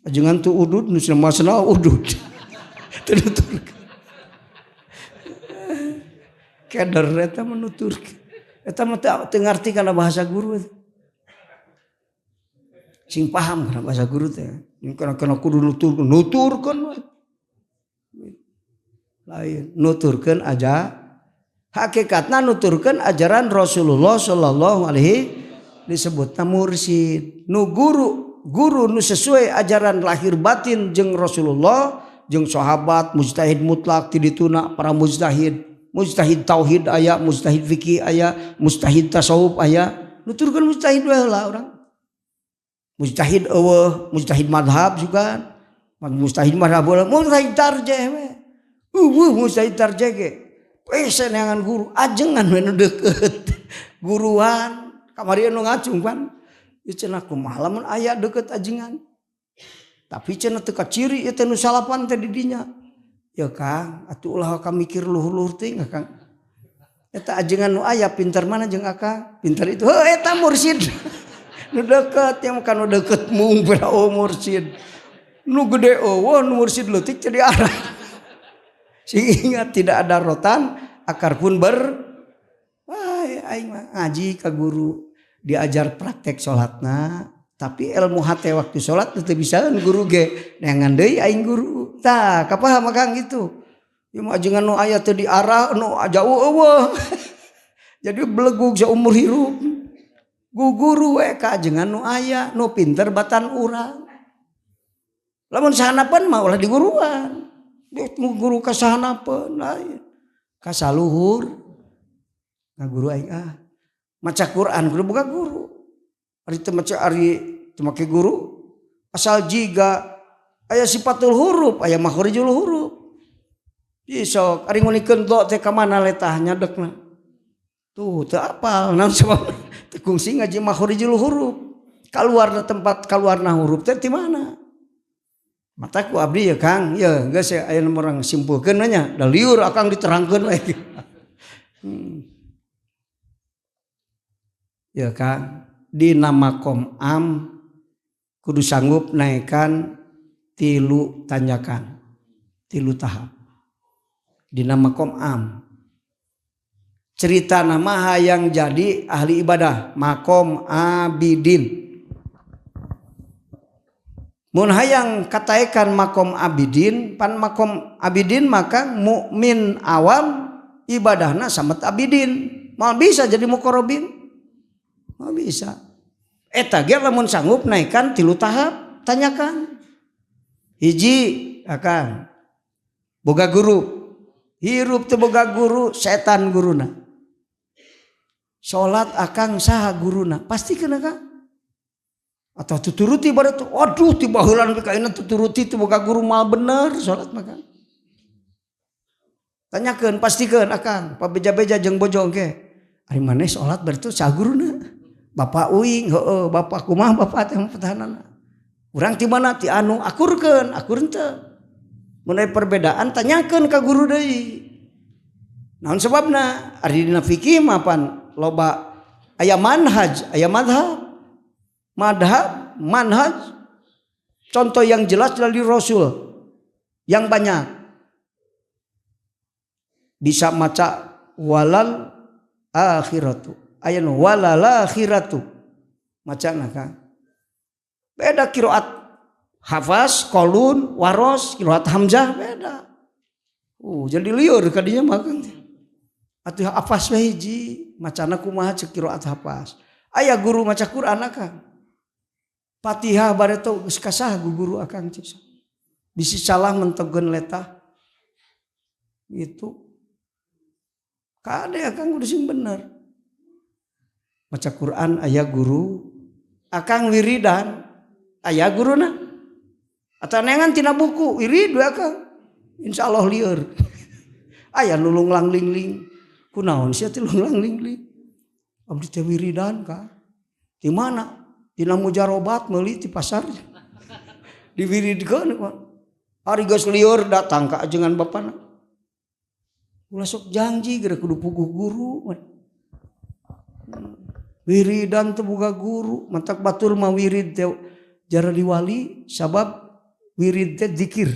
Ajengan tuh udud nu cenah masana udud. Teu nuturkeun. Keder eta mah nuturkeun. Eta mah teu ngarti kana bahasa guru eta. Sing paham kana bahasa guru teh. Kana kudu nuturkeun, nuturkeun we. Lain nuturkeun aja hakikatna nuturkeun ajaran Rasulullah sallallahu alaihi disebutna mursid. Nu guru, guru nu sesuai ajaran lahir batin jeung Rasulullah jeung sahabat mujtahid mutlak ti dituna para mujtahid. Mujtahid tauhid aya, mujtahid fikih aya, mujtahid tasawuf aya. Nuturkeun mujtahid we heula urang. Mujtahid eueuh, mujtahid madhab juga. Mujtahid madhab heula, mujtahid tarjih we. Eueuh mujtahid tarjih ge. Weh neangan guru, ajengan we nu deukeut. Guruan, kamari nu ngacung pan. Ieu cenah kumaha lamun aya deukeut ajengan. Tapi cenah teu kaciri ieu teh nu salapan teh di dinya. Ya Kang, atuh ulah ka mikir luhur-luhur teuing Kang. Eta ajengan nu aya pintar mana jeung akang? Pintar itu. Heuh eta mursid. Nu deukeut yang kan nu deukeut mung beda mursid. Nu gede eueuh nu mursid leutik jadi arah. Sing ingat tidak ada rotan, akar pun ber. Wah, aing mah ngaji ka guru, diajar praktek salatna, tapi ilmu hate waktu salat teu bisaeun guru ge. Neangan deui aing guru. Tah, kapaham Akang gitu. Ieu mah ajengan nu aya teu diarah, nu jauh eueuh. Jadi belegug saumur hirup. Guguru we ka ajengan nu aya, nu pinter batan urang. Lamun sahanapeun mah ulah diguruan. Guru ka sahanapeun lain. Ka saluhur. Ngaguru aing ah. Maca Quran kudu boga guru. Ari teu maca ari teu make guru asal jiga aya sifatul huruf, aya makhorijul huruf. Sok ari ngunikeun do teh ka mana letah nyadekna. Tuh teu apal naon sebabna teu kungsi ngaji makhorijul huruf. Kaluarna tempat kaluarna huruf teh ti mana? Mata ku abdi ya Kang, ya geus aya urang simpulkeun nya, da liur akang diterangkeun we. Ya Kang, dina makom am kudu sanggup naikkan 3 tanjakan, 3 tahap. Dina makom am. Cerita nama hayang jadi ahli ibadah, makom abidin. Mun hayang kataekan makom abidin, pan makom abidin maka mukmin awam ibadahna samet abidin. Mal bisa jadi mukorobin. Mal bisa. Eta ge lamun sanggup naikkan 3 tahap, tanyakan. Hiji akan boga guru. Hirup teu boga guru, setan guruna. Salat akang saha guruna? Pasti kena Kang. Atau tuturuti pada tuh, aduh tiba heulan ke kaina tuturuti teu boga guru mal bener salat mah Kang. Tanyakeun, pastikeun akang, pabeja-beja jeung bojo ge. Ari maneh salat berarti saha guruna? Bapak uing, heueuh, bapak kumaha bapak teh pertahananna. Urang ti mana ti anu akurkeun, akur henteu. Mun aya perbedaan tanyakeun ka guru deui. Naon sebabna? Ari dina fikih mah pan loba aya manhaj, aya madhab. Madhab, manhaj. Contoh yang jelas dari Rasul yang banyak. Bisa maca walal akhiratu. Aya nu walal akhiratu. Macana Kang. Beda qiraat hafaz, kolun, waros, qiraat hamzah beda. Jadi liur kadinya mah Kang. Atuh hafaz we hiji, macana kumaha ceuk qiraat hafaz. Aya guru maca Quran Akang. Fatihah bareto geus kasah guru Akang cik. Bisi salah mentogeun letah. Gitu. Kade Akang kudu sing bener. Maca Quran aya guru, Akang wiridan aya guruna. Atau neangan tina buku wirid we Akang. Insyaallah lieur. Aya nu lunglang lingling. Kunaon sia teh lunglang lingling? Abdi teh wiridan ka. Di mana? Dina mujarobat meuli di pasar. Diwiridkeun Ari geus lieur datang ka ajengan bapana. Ulah sok janji geura kudu puguh guru. Wiridan teu boga guru, mantak batur mah wirid teh jara diwali sabab Wirid teh zikir.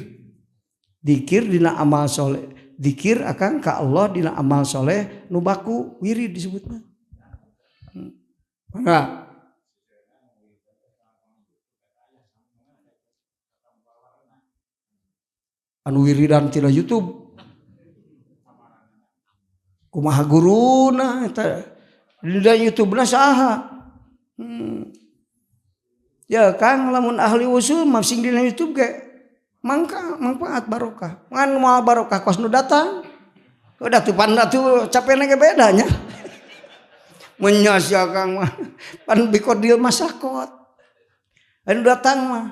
Zikir dina amal soleh. Zikir akang ka Allah dina amal soleh nu baku wirid disebutna. Mangga. Anu wiridan tina YouTube. Kumaha guruna eta dina YouTube-na saha? Ya Kang lamun ahli usul mah sing dina YouTube ge mangka manfaat barokah. Ngan moal barokah kos nu datang. Udah tuh pan atuh capena ge bedanya. Menyas ya Kang mah. Pan bikodil masakot. Anu datang mah.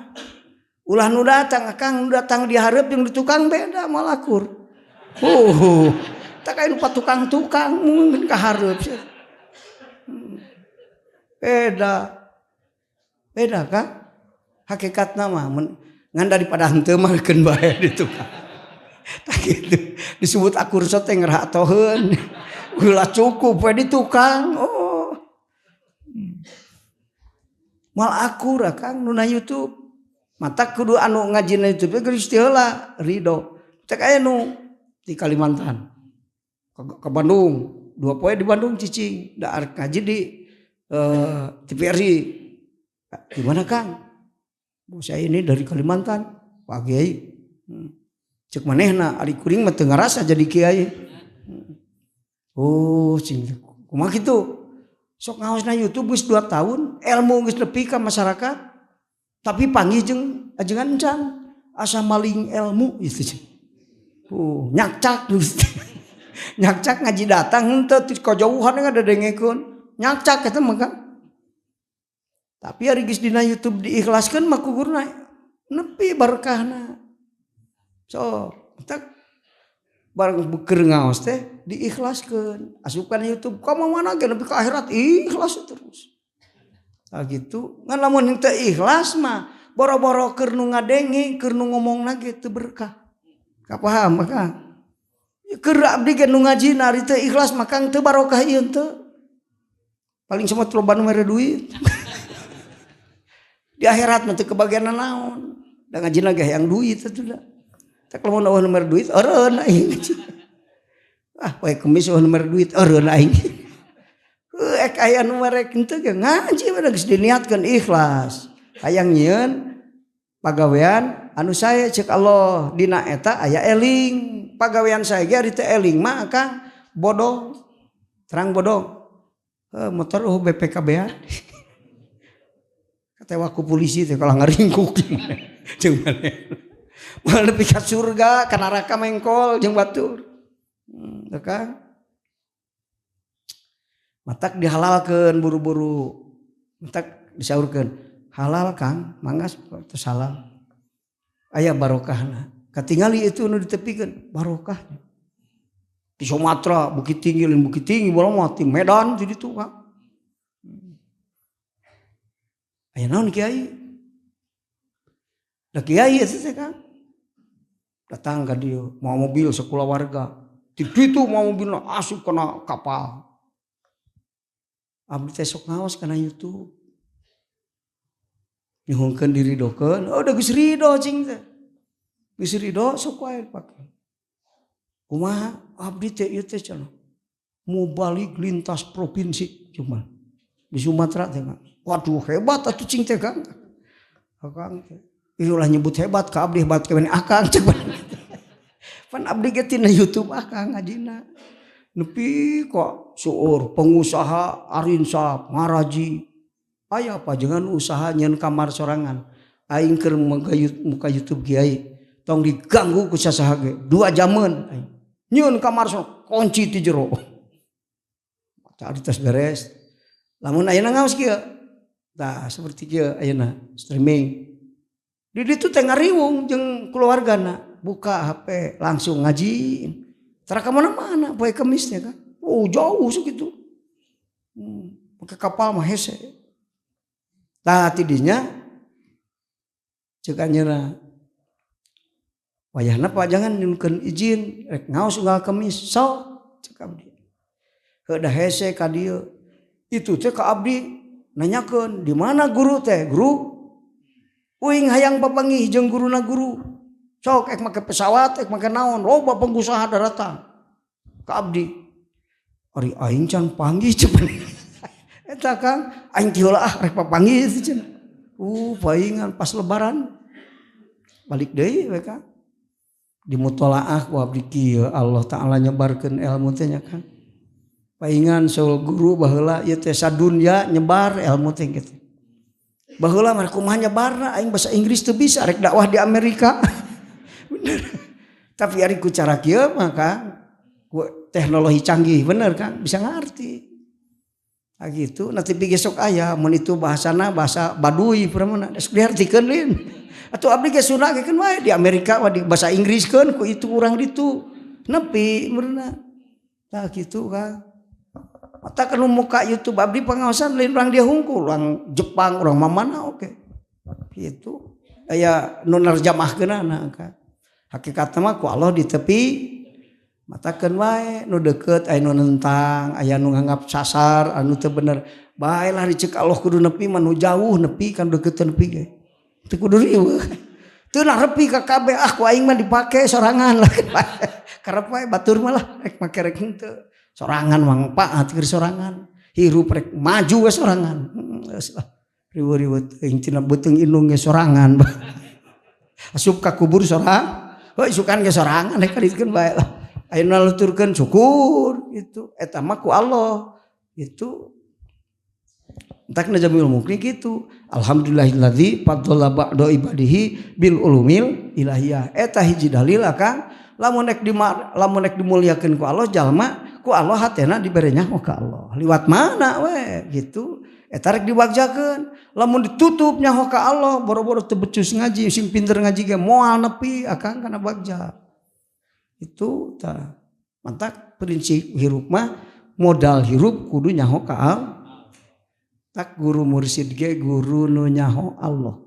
Ulah nu datang Kang, nu datang dihareup jeung di tukang beda moal akur. Tak aya nu patukang-tukang mungkin ka hareup. Beda. Beda Kang. Hakikatna mah ngan daripada henteu mah keun bae di tukang. Tak gitu. Disebut akur teh ngeratoheun. Ulah cukup we di tukang. Oh. Moal akur Kang nu na YouTube. Mata kudu anu ngajina YouTube geus teu heula ridho. Cek aya nu di Kalimantan. Ke Bandung, 2 poe di Bandung cicing, da arek ngaji di TVRI. Gimana Kang? Bu, saya ini dari Kalimantan, Pak Kiai. Cek manehna ari kuring mah teu ngarasa jadi kiai. Oh, cing kumaha kitu? Sok ngaosna YouTube geus 2 tahun, ilmu geus nepi ka masyarakat. Tapi panggih jeung ajengan encan, asa maling ilmu gitu. Oh, nyakcak nyakcak ngaji datang henteu ti kajauhan ngadedengekeun. Nyakcak eta mah Kang. Tapi ari geus dina YouTube diikhlaskeun mah kugurna nepi berkahna. So, tak bareng keur ngaos teh diikhlaskeun. Asupkan YouTube ka mana ge nepi ka akhirat ikhlas terus. Tah gitu. Ngan lamun henteu ikhlas mah boro-boro keur nu ngadenge, keur nu ngomongna ge teu berkah. Kapaham Kang? Keur abdi ge nu ngajina ari teu ikhlas mah Kang teu barokah ieu teu. Paling sama loba nu mere duit. Di akhirat mah teu kebagian naon. Da ngajina ge hayang duit atuh da. Tak lamun eueuh nu mere duit eureun aing. Ah poe Kemis eueuh nu mere duit eureun aing. Ek aya nu mere henteu ge ngaji we geus diniatkeun ikhlas. Hayang nyieun pagawean anu sae cek Allah dina eta aya eling. Pagawean sae ge ari teu eling mah Kang bodoh. Terang bodoh. Motor eueuh BPKB-an. Katewa ku polisi teh kalah ngaringkuk jeung maneh. Moal nepi ka surga ka neraka mengkol jeung batur. Kang. Matak dihalalkeun buru-buru. Matak disaurkeun. Halal Kang, mangga tos halal. Aya barokahna. Katingali itu nu ditepikeun barokahnya. Di Sumatera Bukit Tinggi lain Bukit Tinggi bola mah ti Medan di ditu Kang. Aya naon kiai? Da kiai eta teh Kang. Datang ka dieu mawa mobil sakulawarga. Di ditu mawa mobilna asup kana kapal. Abdi teh sok ngaos kana YouTube. Nyuhunkeun diridokeun, oh da geus ridho cing teh. Geus ridho sok wae pake. Kumaha abdi teh ieu teh cenah. Mau balik lintas provinsi cuma di Sumatera teh Kang. Waduh hebat atuh cing teh Kang. Akang teh. Ieu ulah nyebut hebat ka abdi hebat keun akang cek. Pan abdi ge tina YouTube akang ngajina. Nepi kok seueur pengusaha arinsap ngaraji. Aya pajengan usaha nyeun kamar sorangan. Aing keur muka YouTube kiai. Tong diganggu ku sasaha ge 2 jameun aing. Nyeun kamar sok kunci ti jero. Tadi tos beres. Lamun ayeuna ngaos kieu. Tah seperti kieu ayeuna streaming. Di ditu teh ngariwung jeung keluargana, buka HP langsung ngaji. Tara ka mana-mana poe Kemis teh kan. Oh jauh segitu. Pakai kapal mah hese. Tah tidinya ceuk anjeunna wayahna Pak jangan nyunkeun izin rek ngaos unggal Kemis sok ceuk abdi. Heuh da hese ka dieu. Itu teh ka abdi nanyakeun di mana guru teh? Guru. Uing hayang papanggih jeung guruna guru. Sok ek make pesawat, ek make naon, loba pengusaha daratang ka abdi. Ari aing can panggih cepet. Eta Kang, aing ti heula ah rek papanggih teh cenah. Paingan pas lebaran. Balik deui we Kang. Di mutolaah ku abdi kieu Allah Ta'ala nyebarkeun ilmu teh nya Kang. Paingan saul guru baheula ieu teh sadunya nyebar ilmu teh kitu. Baheula mah kumaha nyebarna aing bahasa Inggris teu bisa rek dakwah di Amerika. Bener. Tapi ari ku cara kieu mah Kang, ku teknologi canggih bener Kang, bisa ngarti. Ah gitu, nanti pi gesok aya mun itu bahasana bahasa Baduy pramana geus diartikeun lin. Atuh abdi ge Sunda ge keun wae di Amerika mah di bahasa Inggris keun ku itu urang ditu. Nepi meureunna. Tah kitu Kang. Mata kan muka YouTube abdi pengawasan lain orang dia hungkul, orang Jepang, orang mamana oke. Gitu. Aya nu nerjemahkeunana Kang. Hakikatna mah ku Allah ditepi matakeun wae nu deukeut aya nu nentang, aya nu nganggap sasar, anu teu bener. Bae lah dicek Allah kudu nepi mah nu jauh nepi kan deukeut teu nepi ge. Teu kudu riweuh. Teu nepi ka kabeh ah ku aing mah dipake sorangan lah. Karep wae batur mah lah rek make rek henteu. Sorangan mangpaat keur sorangan. Hirup rek maju we sorangan. Geus lah. Riweuh-riweuh teuing tina beuteung indung ge sorangan. Asup ka kubur sorang. Heuh isukan ge sorangan rek kaditukeun bae lah. Ayeuna nuturkeun syukur gitu. Eta mah ku Allah. Itu entakna Jamiul Mukni kitu. Alhamdulillahilladzi faddala ba'da ibadihi bil ulumil ilahiyah. Eta hiji dalil akang lamun rek lamun rek dimuliakeun ku Allah jalma ku Allah hatena dibere nyaho ka Allah. Liwat mana we gitu. Eta rek dibagjakeun. Lamun ditutup nyaho ka Allah boro-boro teu becus ngaji sing pinter ngaji ge moal nepi akang kana bagja. Itu tah. Mantak prinsip hirup mah modal hirup kudu nyaho ka Allah. Tak guru mursid ge guru nu nyaho Allah.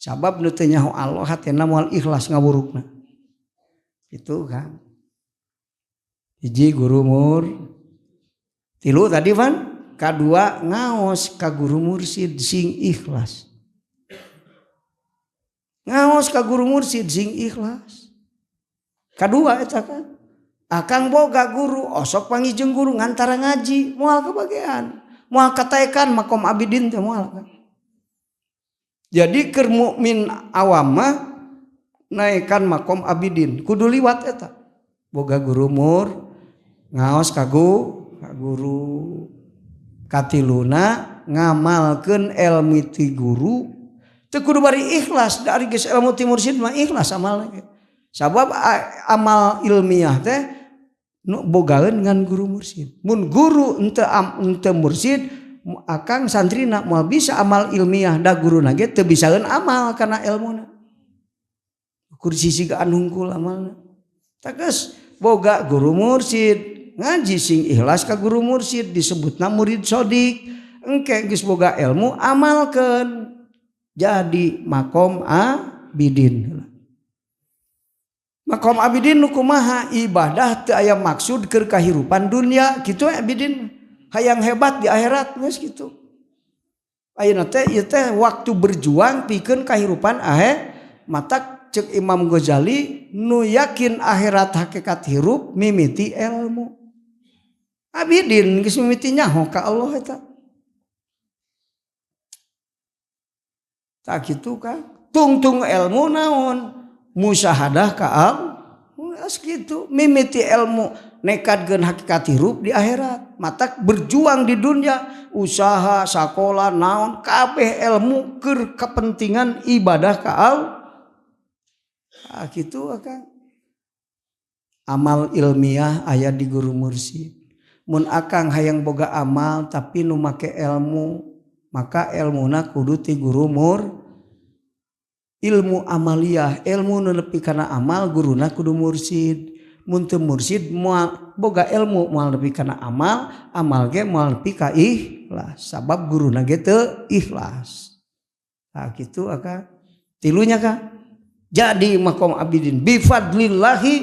Sabab nu teu nyaho Allah hatena moal ikhlas ngawurukna. Itu kan. Hiji guru mur. Tilu tadi pan, kadua ngaos ka guru mursid sing ikhlas. Ngaos ka guru mursid sing ikhlas. Kadua eta kan. Akang boga guru, osok panggih jeung guru ngantara ngaji, moal kebagian. Moal kataekan makom abidin teh moal kan. Jadi keur mukmin awam mah naekan makom abidin kudu liwat eta. Boga guru mur ngaos ka guru. Katiluna ngamalkeun ilmu ti guru teu kudu bari ikhlas dari geus ilmu ti mursid mah ikhlas amalna ge. Sabab amal ilmiah teh nu bogaeun ngan guru mursid. Mun guru henteu mursid akang santrina moal bisa amal ilmiah da guruna ge teu bisaeun amal kana elmuna. Ukur sisigaan hungkul amalna. Tegas boga guru mursid ngaji sing ikhlas ka guru mursid disebutna murid sodik. Engke geus boga ilmu amalkeun jadi makom abidin. Makom abidin nu kumaha ibadah teu aya maksud keur kahirupan dunia kitu abidin hayang hebat di akhirat geus kitu. Ayeuna teh ieu teh waktu berjuang pikeun kahirupan ahe matak cek Imam Ghazali nu yakin akhirat hakikat hirup mimiti ilmu. Abidin geus mimiti nyaho ka Allah eta. Tak kitu ka tungtung ilmu naon musyahadah ka Allah gitu mimiti ilmu nekadkeun hakikat hirup di akhirat matak berjuang di dunia usaha sakola naon kabeh ilmu keur kepentingan ibadah ka Allah. Ah kitu akang amal ilmiah aya di guru mursid. Mun akang hayang boga amal tapi nu make ilmu maka ilmuna kudu ti guru mur. Ilmu amaliyah ilmu nu nepi kana amal guruna kudu mursid. Mun teu mursid moal boga ilmu moal nepi kana amal, amal ge moal nepi ka ikhlas sabab guruna ge teu ikhlas. Tah kitu akang tilunya ka jadi makom abidin bifadlillahi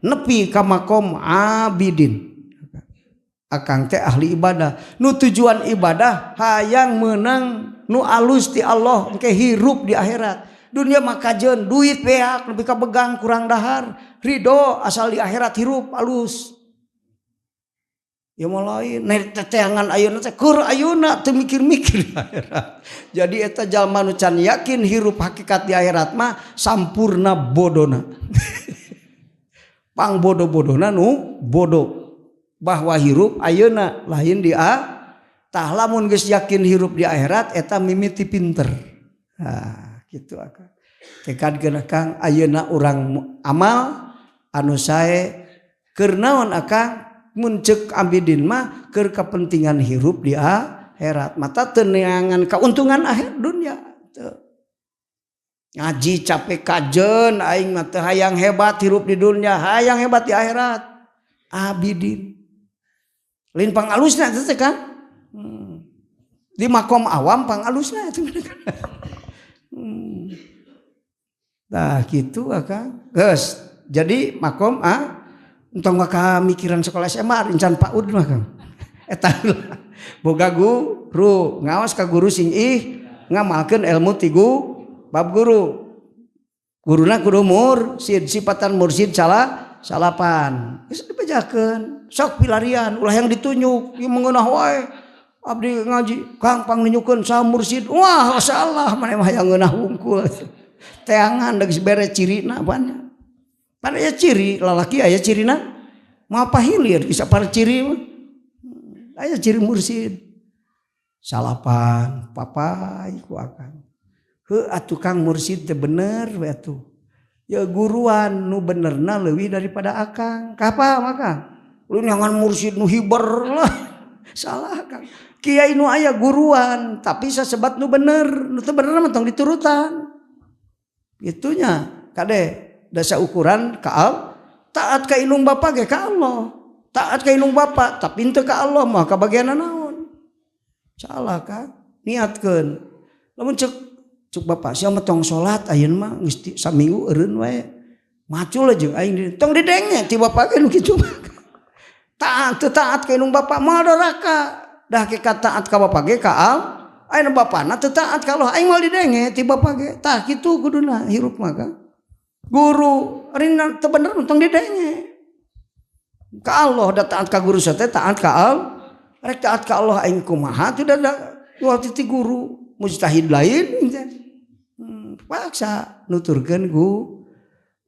nepi ka makom abidin. Akang teh ahli ibadah nu tujuan ibadah hayang menang Nu alus ti Allah engke hirup di akhirat. Dunia mah kajeun duit beak nepi ka begang kurang dahar. Ridho asal di akhirat hirup alus. Ya mau lain, naik teteangan ayeuna teh keur ayeuna teu mikir-mikir di akhirat. Jadi eta jalma nu can yakin hirup hakikat di akhirat mah sampurna bodona. Pang bodoh-bodona nu bodoh bahwa hirup ayeuna lain di tah lamun geus yakin hirup di akhirat eta mimiti pinter. Nah, kitu akang. Tekadkeun akang ayeuna urang amal anu sae keur naon akang mun ceuk abidin mah keur kepentingan hirup di akhirat mata teu neangan keuntungan akhir dunia teu. Ngaji capek kajen aing mah teu hayang hebat hirup di dunia, hayang hebat di akhirat. Abidin. Lain pangalusna teh kan? Di makom awam pangalusna eta. Nah gitu akang. Geus, jadi makom entong maka mikiran sekolah SMA encan PAUD mah Kang. Eta boga guru, ngaos ka guru sing ih ngamalkeun ilmu tigu bab guru. Guruna kudu mursid, sifatan mursid salah salapan. Geus dibejakeun, sok pilarian ulah yang ditunjuk, ieu mengeunah wae. Abdi ngaji, Kang pang nunjukkeun saha mursid. Wah, salah maneh mah hayang ngeunah wungkul. Teangan geus bere cirina apanya. Pan aya ciri lalaki aya cirina mapa hilir bisa para ciri mah. Aya ciri mursid. Salapan papai ku akang. Heuh atuh Kang mursid teh bener we atuh. Ya guruan nu benerna leuwih daripada akang. Kapa maka? Lu nyangan mursid nu hiber lah. Salah Kang. Kiai nu aya guruan tapi sasebat nu bener, nu teu bener mah tong diturutan. Itunya kade dasa ukuran ka taat ka indung bapa ge ka Allah. Taat ka indung bapa tapi henteu ka Allah mah kabagian naon. Salah kan? Niatkeun. Lamun cek cek bapak sia mah tong salat ayeuna mah geus saminggu eureun wae. Macul jeung aing tong didenge ti bapak ge nu kitu mah. Taat teu taat ka indung bapa moal doraka. Dah hakikat taat ka bapa ge ka Allah. Ayeuna bapana teu taat ka Allah aing moal didenge ti bapa ge. Tah kitu kuduna hirup mah kan. Guru rina teu bener tong didenge. Ka Allah da taat ka guru teh taat ka Allah. Rek taat ka Allah aing kumaha teu da waktu ti guru mujtahid lain paksa nuturkeun gu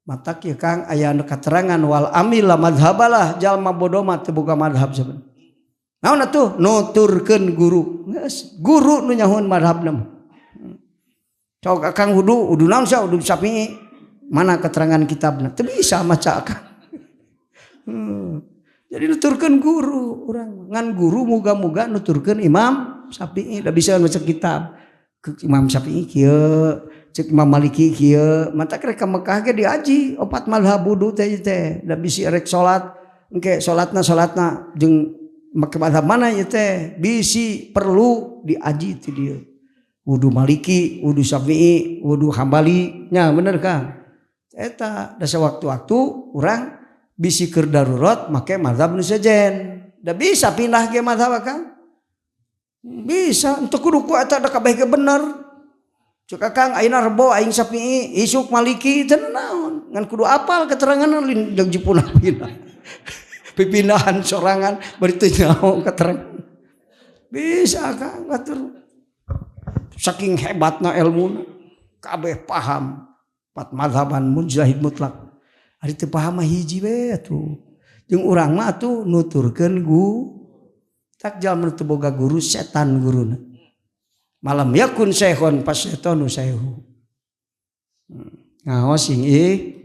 matak ya Kang aya anu katerangan wal amila madhabalah jalma bodoh mah teu boga madhab sabenerna. Naon atuh nuturkeun guru. Geus guru nu nyahoan madhabna mah. Cok akang wudu, wudu naon sia wudu Syafi'i. Mana keterangan kitabna? Teu bisa maca akang. Jadi nuturkeun guru urang ngan guru muga-muga nuturkeun Imam Syafi'i da bisa maca kitab. Imam Syafi'i kieu, cek Imam Maliki kieu, matak rek ka Mekah ge diaji opat mazhab wudu teh teh da bisi rek salat engke salatna jeung make mazhab mana ieu teh bisi perlu diaji ti dieu. Wudu Maliki, wudu Syafi'i, wudu Hambali, nya bener Kang. Eta da sewaktu-waktu urang bisi keur darurat make mazhab nu sejen. Da bisa pindah ge mazhab Kang. Bisa, untuk kudu ku eta da kabeh ge bener. Cek Akang ayeuna Rebo aing Syafi'i, isuk Maliki teu naon. Ngan kudu apal keterangan lain jeung jipuna pindah. Pipindahan sorangan bari teu nyaho keterangan. Bisa Kang batur. Saking hebatna ilmuna kabeh paham. Empat mazhaban mujtahid mutlak. Ari teu paham mah hiji we atuh. Jeung urang mah atuh nuturkeun gu tak jalma teu boga guru setan guruna. Malam yakun syekhon fasyaitanu syaikhu. Ngaos sing ih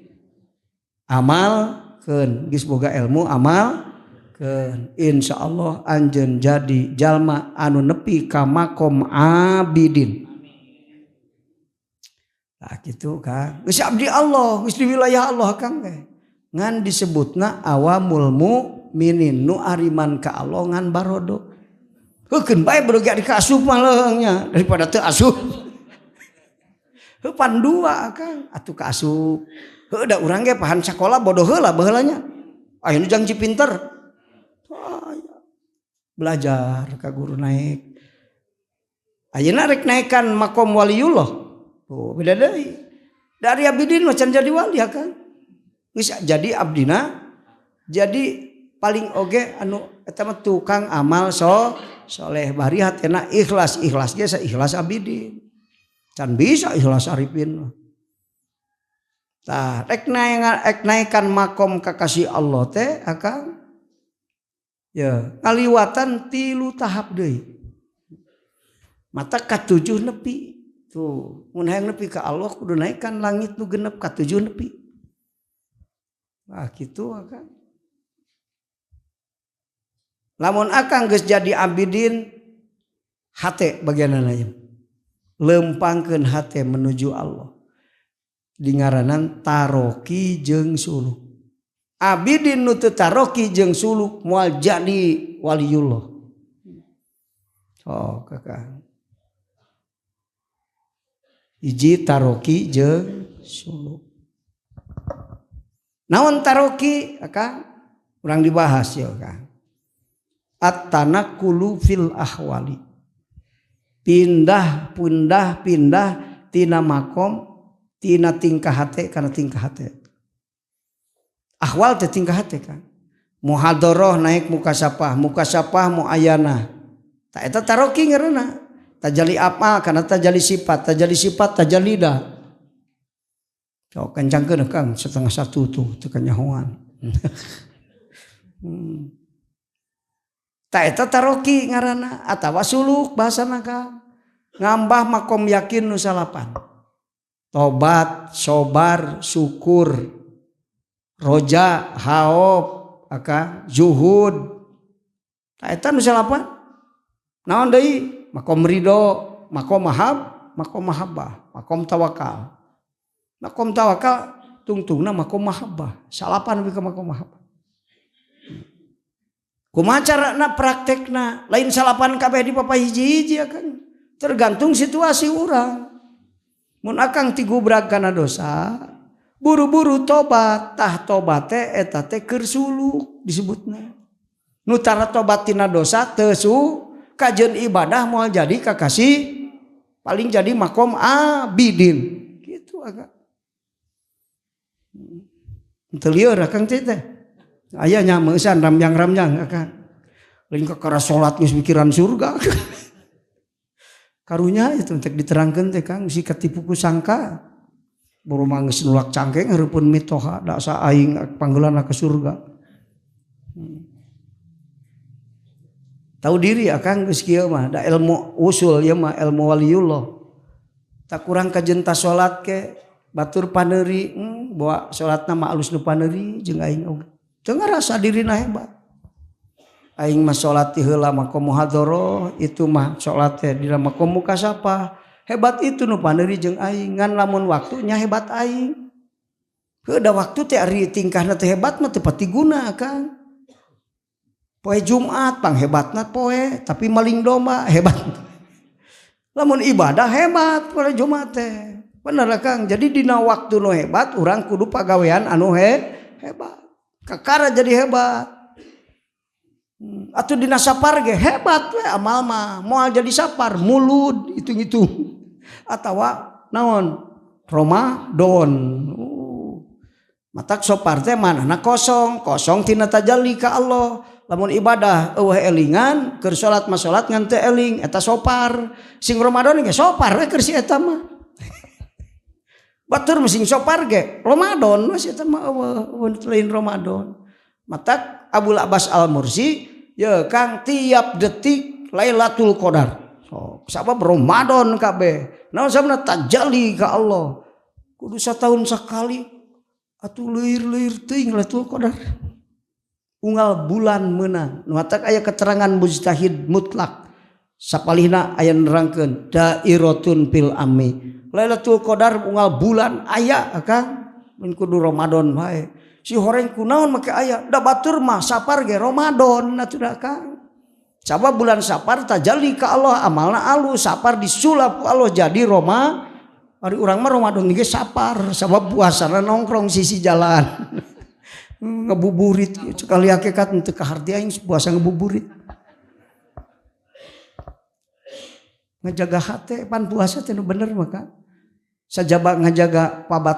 amalkeun geus boga ilmu amalkeun. Insyaallah anjeun jadi jalma anu nepi ka makom abidin. Nah gitu Kang. Geus abdi Allah, geus di wilayah Allah Kang teh. Ngan disebutna awamul mukminin nu ariman ka Allah ngan barodo. Heukeun bae beroge di kaasup mah leungnya daripada teu asup. Heuh pan dua Kang, atuh kaasup. Heuh da urang ge pahan sakola bodoh heula baheula nya. Ayeuna jang pinter. Belajar ka guru naik. Ayeuna rek naekan makom waliullah. Oh, beda deui. Dari abidin mah can jadi wali akang. Geus jadi abdina jadi paling oge anu eta mah tukang amal soleh bari hatena ikhlas, ikhlas ge ikhlas abidin. Can bisa ikhlas arifin. Tah rek naekan makom kakasih Allah teh akang ya ngaliwatan 3 tahap deui. Mata katujuh nepi. Tuh, mun hayang nepi ka Allah kudu naikkan langit nu genep katujuh nepi. Nah, kitu akang. Lamun akang geus jadi abidin hate bagianana ieu. Lempangkeun hate menuju Allah. Dingaranan taroki jeung suluk. Abidin nu teu taroki jeung suluk moal jadi waliullah. Oh, kakak. Hiji taroki jeung suluk. Naon taroki akang? Urang dibahas ya kang. At-tanaqqulu fil ahwali. Pindah pindah pindah tina makom tina tingkah hate kana tingkah hate. Ahwal teh tingkah hate kan. Muhadharah naik mukasapah, mukasapah muayanah. Ta eta taroki ngaranna. Tajali apa kana tajali sifat, tajali sifat tajalida. Sok kencangkeun Kang 12:30 tuh teu kanyahoan. Ta eta taroki ngaranna atawa suluk bahasana Kang. Ngambah makom yakin nu salapan. Tobat, sobar, syukur, roja, haop, aka zuhud. Ta eta nu salapan. Naon deui? Makom ridho, makom mahab, makom mahabbah, makom tawakal. Makom tawakal tungtungna makom mahabbah. Salapan lebih ke makom mahabbah. Kumaha carana praktekna? Lain salapan kabeh di papa hiji-hiji ya kan. Tergantung situasi urang. Mun akang tigubrag kana dosa, buru-buru tobat, tah tobat teh eta teh keur suluk disebutna. Nu tara tobat tina dosa teu kajeun ibadah moal jadi kakasih, paling jadi makom abidin. Gitu agak. Teu lieur akang teh. Aya nya meusan ramjang-ramjang akang. Lain kakara salat geus mikiran surga. Karunya itu untuk diterangkan teh Kang si katipu ku sangka. Baru mangis nulak cangkeng hareupeun mitoha da asa aing panggeulana ke surga. Tahu diri akang geus kieu mah da ilmu usul ieu mah ilmu waliullah. Tak kurang kajenta salat ke batur paneuri, bawa salatna mah alus nu paneuri jeung aing oge. Teu ngarasa dirina hebat. Aing mah salat ti heula makom muhadharah, itu mah salat teh dina makom mukasapah. Hebat itu nu paneuri jeung aing, ngan lamun waktunya hebat aing. Heuh da waktu teh ari tingkahna teh hebat mah teu pati guna Kang. Poe Jumat panghebatna poe, tapi maling domba hebat. Lamun ibadah hebat poe Jumat teh. Bener Kang, jadi dina waktu nu hebat urang kudu pagawean anu hebat. Kakara jadi hebat. Atuh dina sapar ge hebat we amal mah, moal jadi sapar mulud hitung-hitung. Atawa naon? Ramadan. Matak sopar teh manahna kosong, kosong tina tajalli ka Allah. Lamun ibadah eueuh elingan, keur salat mah salat ngan teu eling eta sopar. Sing Ramadan ge sopar we keur si eta mah. Batur mah sing sopar ge Ramadan we si eta mah eueuh lain Ramadan. Matak Abul Abbas Al-Mursi ya Kang tiap detik Lailatul Qadar. So, sabab Ramadan kabeh. Naon sababna tajalli ka Allah. Kudu satahun sakali atuh leuir-leuir teuing Lailatul Qadar. Unggal bulan meunang. Nu matak aya keterangan mujtahid mutlak. Sapalihna aya nerangkeun dairatun fil ammi. Lailatul Qadar unggal bulan aya Kang. Mun kudu Ramadan wae. Si horeng kunaon make aya? Da batur mah sapar ge Ramadan atuh da Kang. Sabab bulan sapar tajalli ka Allah, amalna alus, sapar disulap ku Allah jadi Roma. Ari urang mah Ramadan ge sapar, sabab puasana nongkrong sisi jalan. Ngebuburit sekali hakikat teu kaharti aing puasa ngebuburit. Ngajaga hate pan puasa teh nu bener maka. Sajaba ngajaga pabatasan.